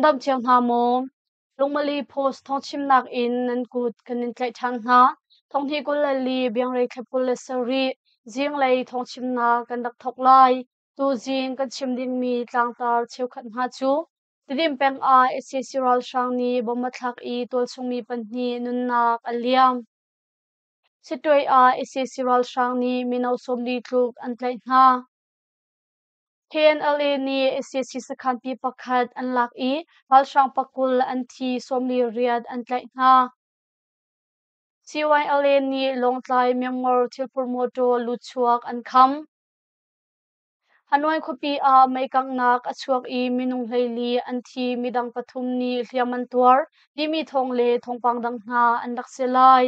Nan dam cio hna maw? Lungmali Post thawngchimnak in nan kut kan in tlaih ṭhan hna. Thonghnih 24 Biangrei thla 27 zinglei thawngchimnak kan rak thawk lai. Tuzing kan chim dingmi tlangtar cheukhat hna cu Tidim peng ah sac ralhrang nih bomb a thlak i tualchungmi pahnih nunnak a liam. Sittwe ah sac ralhrang nih mino 40 tluk an tlaih hna. KNLA nih sac sakhanpi pakhat an lak i ralhrang pakul an thi 48 an tlaih hna. CYLA nih Lawngtlai Myanmar thilphur mawtaw lutchuak an kham. Hanoi khuapi ah mei kanghnak a chuak i minung 14 an thi, midang pathum nih hliam an tuar timi thawng le thawngpang dang hna an rak si lai.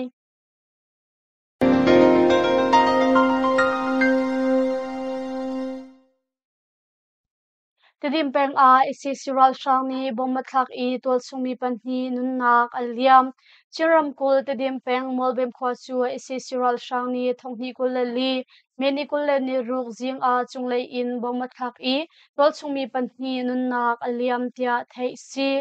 Tidim peng ah sac ralhrang nih bomb a thlak i tualchungmi pahnih nunnak an liam. Chin ramkulh Tidim peng Mualbem khua cu sac ralhrang nih thonghnih 24 May ni 26 zing ah cunglei in bomb a thlak i tualchungmi pahnih nunnak a liam tiah theih a si.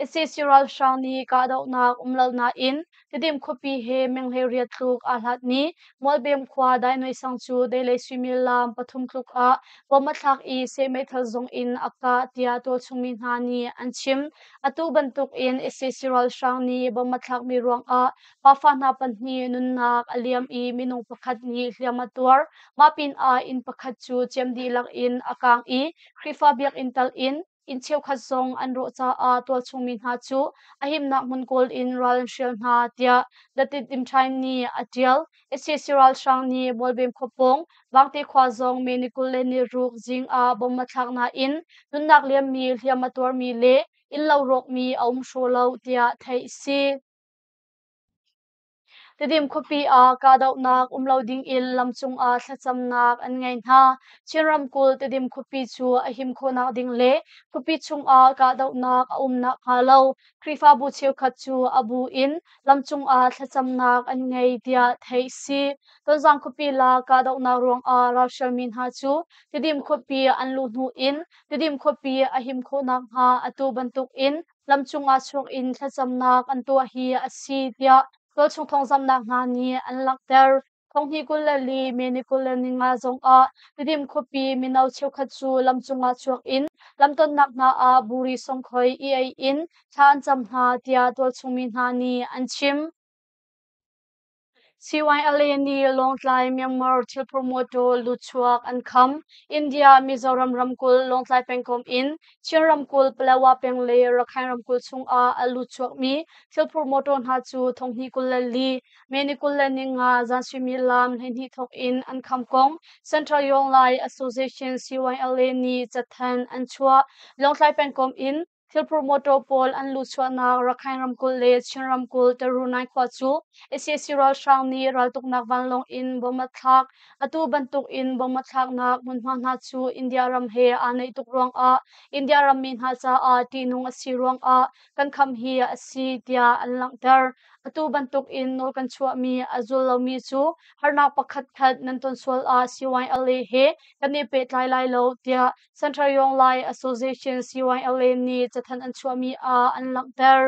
Sac ralhrang nih kahdohnak um lo nain Tidim khuapi he meng 18 tluk aa hlatmi Mualbem khua Dainoi sang cu deilei suimilam pathum tluk ah bom a thlak i seh meithal zong in a kah tiah tualchungmi hna nih an chim. Atu bantuk in sac ralhrang nih bom a thlakmi ruangah pafa hna pahnih nunnak a liam i minung pakhat nih hliam a tuar. Mah pinah inn pakhat cu ciam dihlak in a kaang i Khrihfa biakinn tal in Inn cheukhat zong an rawh caah tualchungmi hna cu a himnak hmun kawl in ral an hrial hna, tiah The Tiddim Time nih a ṭial. Sac ralhrang nih Mualbem khua pawng Vangte khua zong May ni 26 zing ah bomb a thlak nain nunnak liammi, hliam a tuarmi le innlo rawkmi a um hraw lo, tiah theih a si. Tidim khuapi ah kahdohnak um lo dingin lamcung ah thlacamnak an ngei hna. Chin ramkulh Tidim khuapi cu a him khawhnak ding le khuapi chungah kahdohnak a um nakhnga lo Khrihfabu cheukhat cu a bu in lamcung ah thlacamnak an ngei tiah theih a si. Tonzang khuapi lak kahdohnak ruangah ralhrialmi hna cu Tidim khuapi an luh hnu in Tidim khuapi a him khawh nakhnga atu bantukin lamcung ah chuak in thlacamnak an tuah hi a si tiah tualchung thawngzamhnak hna nih an langhter. Thonghnih 24 May ni 25 zongah Tidim khuapi mino cheukhat cu lamcung ah chuak in lamtonnak hna ah buri songkhoi i ei in thla an cam hna tiah tualchung mi hna nih an chim. CYLA nih Lawngtlai Myanmar thilphur mawtaw lutchuak an kham. India Mizoram ramkulh Lawngtlai pengkomh in Chin ramkulh Palawa peng le Rakhine ramkulh chungah a lutchuakmi thilphur mawtaw hna cu thonghnih 24 May ni 25 zan suimilam 12 thawk in an kham kong Central Yonglai Association CYLA nih cathanh an chuah. Lawngtlai pengkomh in Thilphur motor pawl an luhchuahnak Rakhine ramkulh le Chin ramkulh Terunai khua cu sac ralhrang nih raltuknak vanlawng in bomb a thlak. Atu bantuk in bomb a thlaknak hmunhma hna cu India ram he aa naih tuk ruangah India rammi hna caah ṭihnung a si ruangah kan kham hi a si tiah an langhter. Atu bantuk in nawl kan chuahmi a zul lomi cu harnak pakhatkhat nan ton sual ah CYLA he kan i pehtlai lai lo tiah Central Yong Lai Association CYLA nih cathanh an chuahmi ah an langhter.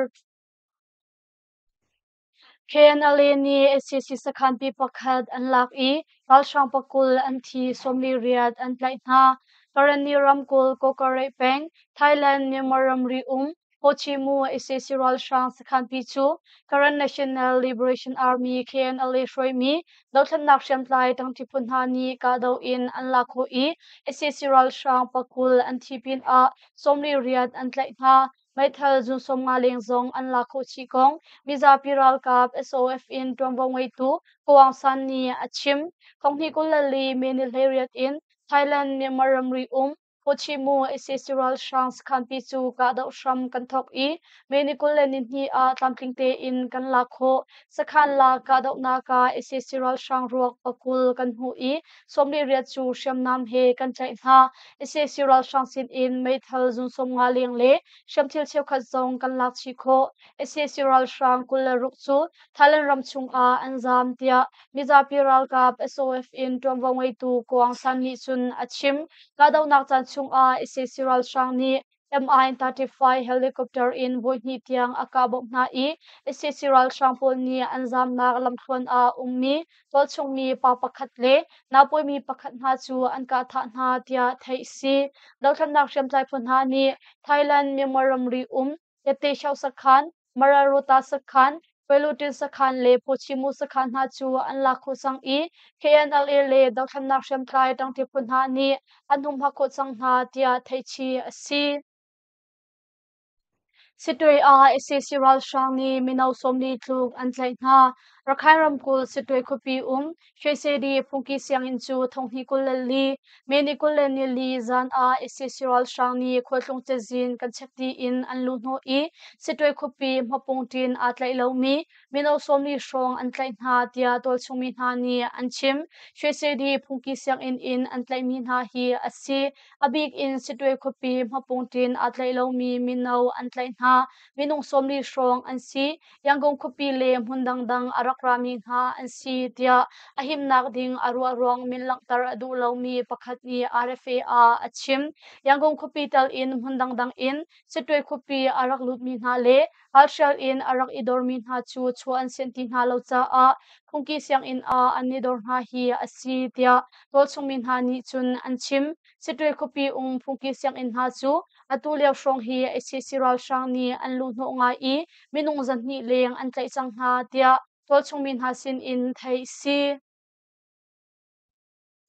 KNLA nih sac sakhanpi pakhat an lak i ralhrang pakul an thi 48 an tlaih hna. Karenni ramkulh Kawkareh peng Thailand Myanmar ramri um Ho Chi Mu sac ralhrang sakhanpi cu Karen National Liberation Army KNLA hruaimi dothlennak hriamtlai ṭangṭi phu hna nih kahdoh in an lak khawh i sac ralhrang pakul an thi pinah 48 an tlaih hna. Meithal zun 50 leng zong an lak khawh chih kong mizapi ralkap SOF in ṭuanvo ngeitu Ko Aung San nih a chim. Thonghnih 24 May ni 18 in Thailand Myanmar ramri um Ho Chi Mu sac ralhrang sakhanpi cu kahdoh hram kan thawk i May ni 22 ah tlamtling tein kan lak khawh. Sakhan lak kahdohnak ah sac ralhrang ruak pakul kan hmuh i 48 cu hriamnam he kan tlaih hna. Sac ralhrang sin in meithal zun 50 leng le hriamthil cheukhat zong kan lak chih khawh. Sac ralhrang 26 cu Thailand ram chung ah an zaam tiah mizapi ralkap SOF in ṭuanvo ngeitu Ko Aung San nih cun a chim. Kahdohnak caan chungah sac ralhrang nih Mi-35 helicopter in voihnih tiang a kah bawmh hna i sac ralhrang pawl nih an zamnak lamthluan ah ummi tualchung mi pa pakhat le naupawimi pakhat hna cu an kah thah hna tiah theih a si. Dothlennak hriamtlai phu hna nih Thailand Myanmar ramri um Yattesho sakhan, Mararota sakhan, Pelutin sakhan le Phuchimu sakhan hna cu an lak khawh cang i KNLA le dothlennak hriamtlai ṭangṭi phu hna nih an humhak khawh cang hna tiah theihchih a si. Sittwe ah sac ralhrang nih mino 40 tluk an tlaih hna. Rakhine ramkulh Sittwe khuapi um Hsuaisedi phungki sianginn cu thonghnih 24 May ni 24 zan ah sac ralhrang nih khualtlung cazin kan chek tiin an luhhnawh i Sittwe khuapi hmapung ṭin aa tlaih lomi mino 40 hrawng an tlaih hna tiah tualchung mi hna nih an chim. Hsuaisedi phungki sianginn in an tlaihmi hna hi a si. A bik in Sittwe khuapi hmapung ṭin aa tlaih lomi mino an tlaih hna. Minung 40 hrawng an si. Yangon khuapi le hmun dangdang a rak rami hna an si tiah a himnak ding a ruah ruang min langhter a duh lomi pakhat nih RFA ah a chim. Yangon khuapi tal in hmun dangdang in Sittwe khuapi a rak lutmi hna le ralhrial in a rak i dormi hna cu chuah an sianh ti hna lo caah phungki sianginn ah an i dor hna hi a si tiah tualchungmi hna nih cun an chim. Sittwe khuapi um phungki sianginn hna cu atu lio hrawng hi sac ralhrang nih an luhhnawh ngai i minung 200 leng an tlaih cang hna tiah tualchungmi hna sin in theih a si.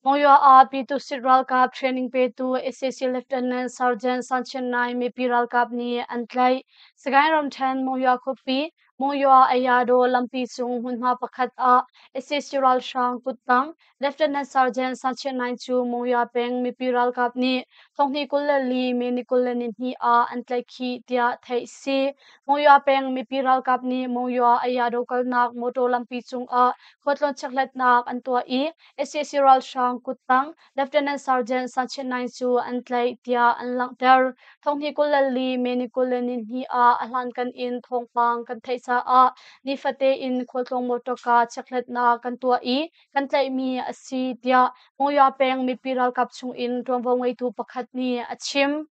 Monywa ah Pyitusit ralkap training petu sac Lieutenant Sergeant San Chin Nai mipi ralkap nih an tlaih. Sagaing ramṭhen Monywa khuapi Monywa Ayadaw lampi cung hmunhma pakhat ah sac ralhrang kuttang Lieutenant Sergeant San Chin Nai cu Monywa peng mipi ralkap nih thonghnih 24 May ni 22 ah an tlaihkhih tiah theih a si. Monywa peng mipi ralkap nih Monywa Ayadaw kalnak motor lampi cungah khualtlawn chekhlatnak an tuah i sac ralhrang kuttang Lieutenant Sergeant San Chin Naing cu an tlaih tiah an langhter. Thonghnih 24 May ni 22 ah a hlankan in thawngpang kan theih caah nifate in khualtlawng motorka chekhlatnak kan tuah i kan tlaihmi a si tiah Monywa peng mipi ralkap chungin ṭuanvo ngeitu pakhat nih a chim.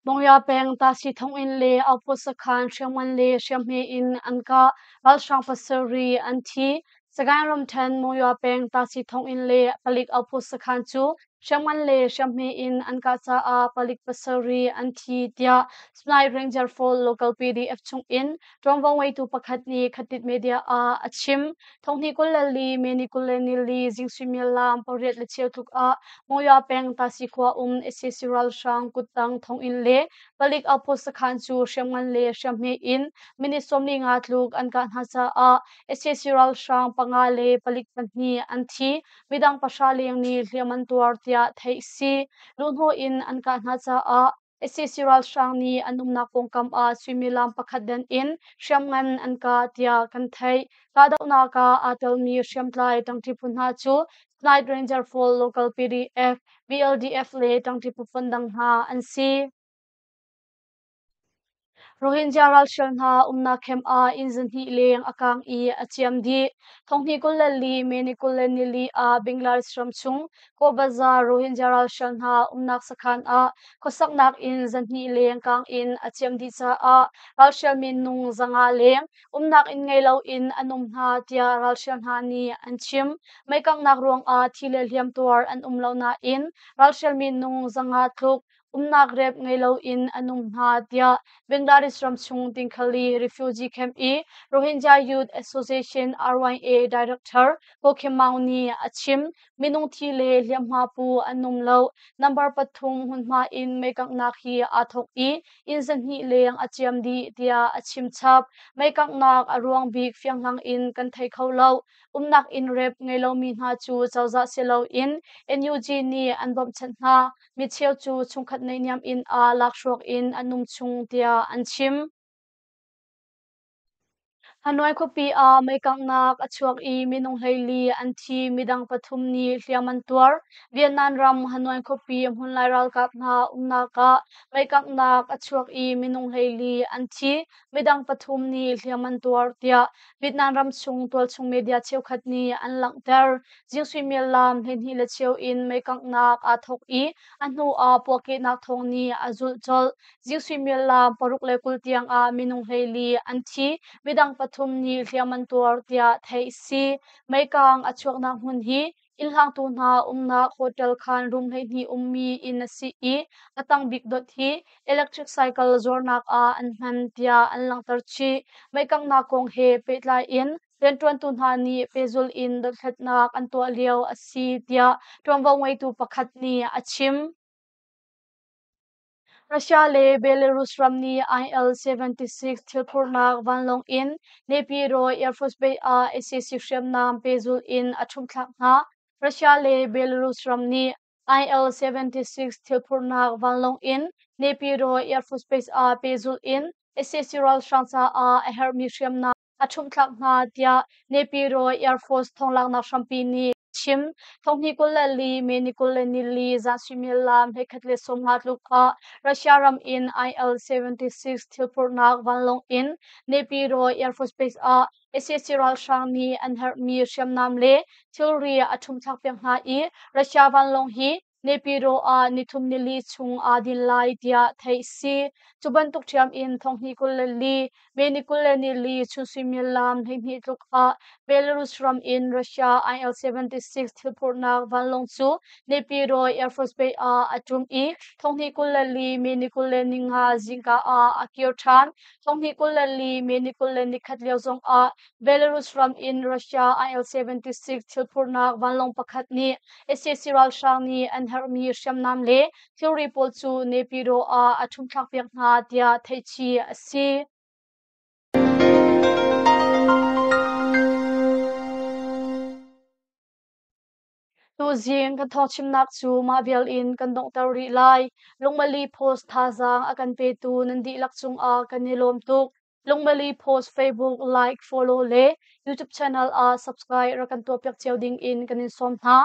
Monywa peng Tasi thonginn le Outpost sakhan hriamngan le hriamhme in an kah. Ralhrang pasarih an thi. Sagaing ramṭhen Monywa peng Tasi thonginn le palik outpost sakhan cu hriamngan le hriamhme in an kah caah palik pasarih an thi tiah Snipe Ranger Force local PDF chungin ṭuanvo ngeitu pakhat nih Khatit Media ah a chim. Thonghnih 24 May ni 24 zing suimilam pariat le cheu tluk ah Monywa peng Tasi khua um sac ralhrang kuttang thonginn le palik outpost sakhan cu hriamngan le hriamhme in minute 45 tluk an kah hna caah sac ralhrang panga le palik pahnih an thi. Midang pahra leng nih hliam an tuar tiah theih a si. Luhhnawh in an kah hna caah sac ralhrang nih an umnak pawngkam ah suimilam pakhat den in hriamngan an kah tiah kan theih. Kahdohnak ah aa telmi hriamtlai ṭangṭi phu hna cu Snipe Ranger Force Local PDF, BLDF le ṭangṭi phu phundang hna an si. Rohingya ralhrial hna umnak camp ah inn 200 leng a kaang i a ciam dih. Thonghnih 24 May ni 24 ah Bangladesh ram chung Kawbaza Rohingya ralhrial hna umnak sakhan ah khuasaknak inn 200 leng kaang in a ciam dih caah ralhrial minung 500 leng umnak inn ngei loin an um hna tiah ralhrial hna nih an chim. Meikanghnak ruangah thi le hliamtuar an um lo nain ralhrial minung 500 tluk umnak rep ngei loin an um hna tiah Bangladesh ram chung Tingkhali Refugee Camp i Rohingya Youth Association RYA Director Ko Khin Maung nih a chim. Minung thi le hliamhma pu an um lo. Number pathum hmunhma in meikanghnak hi aa thawk i inn 200 leng a ciam dih tiah a chim chap. Meikanghnak a ruang bik fianghlang in kan thei kho lo. Umnak inn rep ngei lomi hna cu cozah si loin NUG nih an bawmhchanh hna. Micheu cu chungkhat naihniam inn ah lakhruak in an um chung tiah an chim. Hanoi khuapi ah meikanghnak a chuak i minung 14 an thi, midang pathum nih hliam an tuar. Vietnam ram Hanoi khuapi hmunlai ralkap hna umnak ah meikanghnak a chuak i minung 14 an thi, midang pathum nih hliam an tuar tiah Vietnam ramchung tualchung media cheukhat nih an langhter. Zing suimilam 12:15 in meikanghnak aa thawk i a hnu ah puahkehnak thawng nih a zulh colh. Zing suimilam 6:20 tiang ah minung 14 an thi, midang pathum nih hliam an tuar tiah theih a si. Meikang a chuaknak hmun hi innhlangtu hna umnak hotel khaan room 12 ummi inn a si i a tang bik dot hi electric cycle zuarnak ah an hman tiah an langhter chih. Meikanghnak kong he pehtlai in rianṭuantu hna nih pehzulh in dothlatnak an tuah lio a si tiah ṭuanvo ngeitu pakhat nih a chim. Russia le Belarus ram nih IL-76 thilphurnak vanlawng in Naypyidaw Air Force Base ah sac hriamnam pehzulh in a ṭhumhthlak hna. Russia le Belarus ram nih IL-76 thilphurnak vanlawng in Naypyidaw Air Force Base ah pehzulh in sac ralhrang caah a herhmi hriamnam a ṭhumhthlak hna tiah Naypyidaw Air Force thawnglaknak hrampi nih a chim. 2024 May ni 24 zan suimilam 11:50 tluk ah Russia ram in IL-76 thilphurhnak vanlawng in Naypyidaw Air Force Base ah sac ralhrang nih an herhmi hriamnam le thilri a ṭhumhthlak piak hna i Russia vanlawng hi Naypyidaw ah nithum nili chung aa din lai tiah theih a si. Cu bantuk ṭhiam in 2024 May ni 24 chun suimilam 12 tluk ah Belarus ram in Russia IL-76 thilphurhnak vanlawng cu Naypyidaw Air Force Base ah a ṭum i 2024 May ni 25 zingka ah a kir ṭhan. 2024 May ni 21 lio zong ah Belarus ram in Russia IL-76 thilphurhnak vanlawng pakhat nih sac ralhrang nih an herhmi hriamnam le thilri pawl cu Naypyidaw ah a ṭhumthlakpiak hna tiah theihchih a si. Tuzing kan thawngchimnak cu mah vial in kan donghter rih lai. Lungmali Post thazaang a kan petu nan dihlak cungah kan i lawm tuk. Lungmali Post Facebook like, follow le YouTube channel ah subscribe rak kan tuahpiak cio ding in kan in sawm hna.